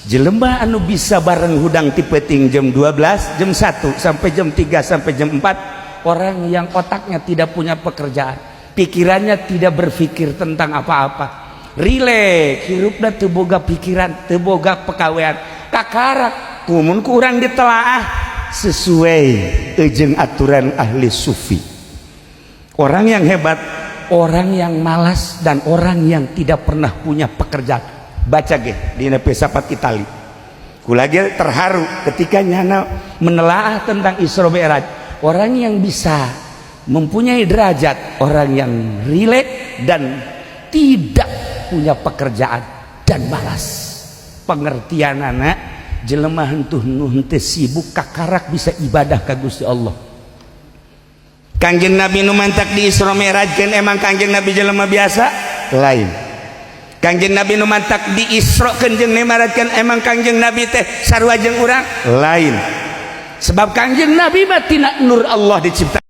Jelema anu bisa bareng hudang ti peuting jam 12, jam 1 sampai jam 3 sampai jam 4, orang yang otaknya tidak punya pekerjaan, pikirannya tidak berpikir tentang apa-apa, rileks hirupna, teu boga pikiran, teu boga pekawean. Kakarak kumun kurang ditelaah sesuai jeung aturan ahli sufi, orang yang hebat, orang yang malas, dan orang yang tidak pernah punya pekerjaan. Baca ge di filsafat Itali. Ku lagi terharu ketika nyana menelaah tentang Isra Mi'raj. Orang yang bisa mempunyai derajat, orang yang rileks dan tidak punya pekerjaan dan malas. Pengertian anak jelema hentuh nu henteu sibuk, kakarak bisa ibadah ka Gusti Allah. Kangjeng Nabi nu mantak di Isra Mi'rajkeun, emang Kangjeng Nabi jelema biasa? Lain. Kangjeng Nabi nu mantak di Isra jeung Mi'rajkeun, emang Kangjeng Nabi teh sarua jeung urang? Lain. Sebab Kangjeng Nabi mah tina nur Allah diciptakan.